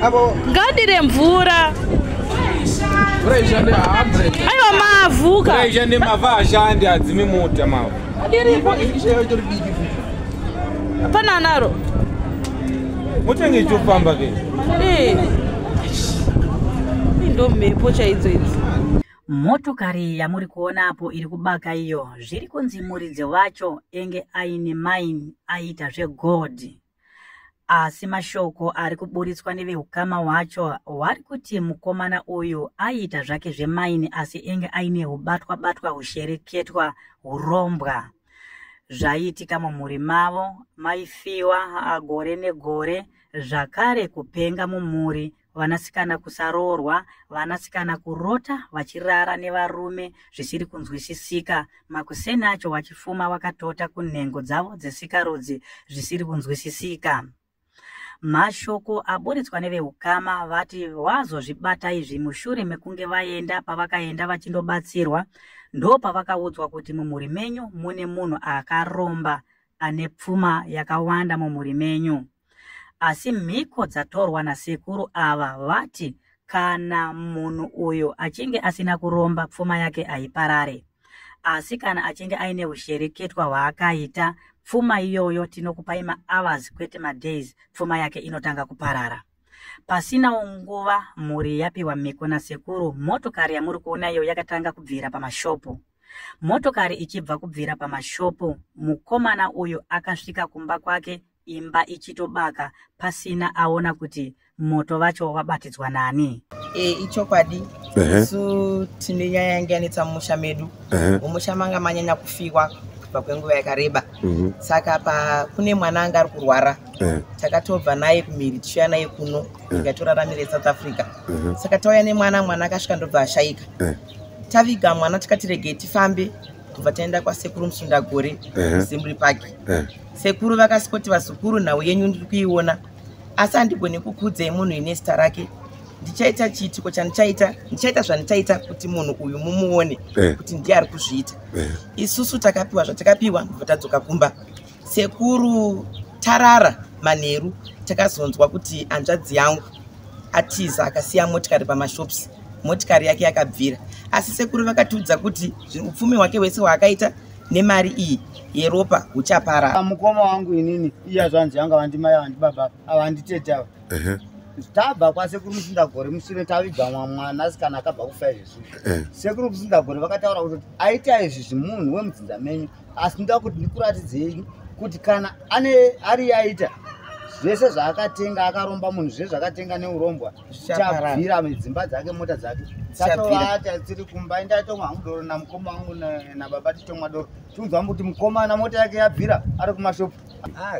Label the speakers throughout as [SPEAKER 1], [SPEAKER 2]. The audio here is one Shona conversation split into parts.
[SPEAKER 1] Apo
[SPEAKER 2] Ngadire mvura.
[SPEAKER 1] Mvura ishande hambre.
[SPEAKER 2] Aiwa mavhu ka.
[SPEAKER 3] Mvura ishande mavhu ashande adzime mota mavhu.
[SPEAKER 2] Iripo. Pana anaro.
[SPEAKER 3] Motenge ichofamba ke.
[SPEAKER 2] Eh. Ndo mhepo chaidzo idzi.
[SPEAKER 4] Motokari yamuri kuona apo iri kubaka iyo zviri kunzi muridzi wacho enge aine mine aiita zvegold. Asi mashoko ari kuburitswa nevehukama hwacho hwari kuti mukomana uyu aiita zvake zvemaini asi enge aine hubatwa batwa hushereketwa hurombwa. Zvaiitika mumhuri mavo maifiwa gore negore zvakare kupenga mumhuri vanasikana kusaroorwa vanasikana kurota vachirara nevarume zvisiri kunzwisisika makuseni acho vachifuma vakatota kunhengo dzavo dzesikarudzi zvisiri kunzwisisika. Mashoko aburitswa nevehukama vati vazozvibata izvi mushure mekunge vaenda pavakaenda vachindobatsirwa ndopavakaudzwa kuti mumhuri menyu mune munhu akaromba ane pfuma yakawanda mumhuri menyu. Asi mhiko dzatorwa nasekuru ava vati kana munhu uyu achinge asina kuromba pfuma yake haiparare. Asi kana achinge aine hushereketwa hwaakaita pfuma iyoyo tinokupai mahours kwete madays pfuma yake inotanga kuparara. Pasinawo nguva mhuri yapiwa mhiko nasekuru motokari yamuri kuona iyo yakatanga kubvira pamashopu. Motokari ichibva kubvira pamashopu mukomana uyu akasvika kumba kwake imba ichitobaka pasina aona kuti moto vacho wabatidzwa nani.
[SPEAKER 5] E, ichokwadi isu tine nyaya yange yanetsa mumusha medu. Mumusha manga manyanya kufiwa kubva kwenguva yakareba. Saka pa kune mwana anga ari kurwara, takatobva naye kumhiri tichiuya naye kuno tikatoraramire South Africa. Saka tauya nemwana, mwana akasvika ndobva ashaika. Taviga mwana tikati regei tifambe, kubva taenda kwasekuru Musundagore kuZimri Park. Sekuru vakasikoti, vazukuru, nhau yenyu ndiri kuiona asi handigoni kukudzei munhu ine zita rake. Ndichaita chiitiko chandichaita, ndichaita zvandichaita kuti munhu uyu mumuone kuti ndiye ari kuzviita. Isusu takapiwa zvatakapiwa ndobva tadzoka kumba. Sekuru tarara manheru takazonzwa kuti hanzvadzi yangu atiza akasiya motikari pamashops, motikari yake yakabvira. Asi sekuru vakatiudza kuti upfumi hwake hwese hwaakaita nemari iyi yeropa huchaparara.
[SPEAKER 6] Mukoma wangu inini iya zvanzi yanga vandimai vandibaba avanditete ava. Tabva kwasekuru Musundagore mushure taviga mwanasikana akabva kufa izvezvi. Sekuru Musundagore vakataura kuti aita izvi zvimunhu wemudzinza menyu, asi ndoda kuti ndikuratidzei kuti kana ane ari aita zvese zvaakatenga akaromba munhu zvese zvakatenga neurombwa zvichaparara, dzimba dzake mota dzake. Tatovata tiri kumba indatomwa hangu doro namukoma wangu nababa titomwa doro tiunzwa kuti mukomana mota yake yabvira ari kumashopu.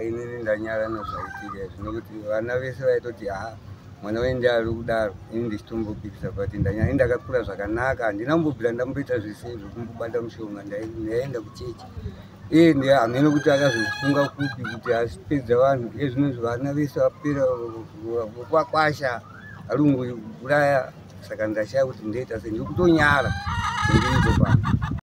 [SPEAKER 7] Inini ndanyara nezvaitika izvi nekuti vana vese vaitoti ha mwana wenyu ari kudaro, ini ndichitombopikisa but ndanyara. Ndakakura zvakanaka, handina kumbobvira ndamboita zvese zvekumbobata mushonga, ndaienda kuchechi. Iye ndiye hamene kuti akazozvifunga kupi kuti asipedza vanhu. Iye zvinozvi vana vese vapera vokwakwasha arungu kuuraya, saka ndashaya kuti ndoita sei, ndikutonyara ndiripo pano.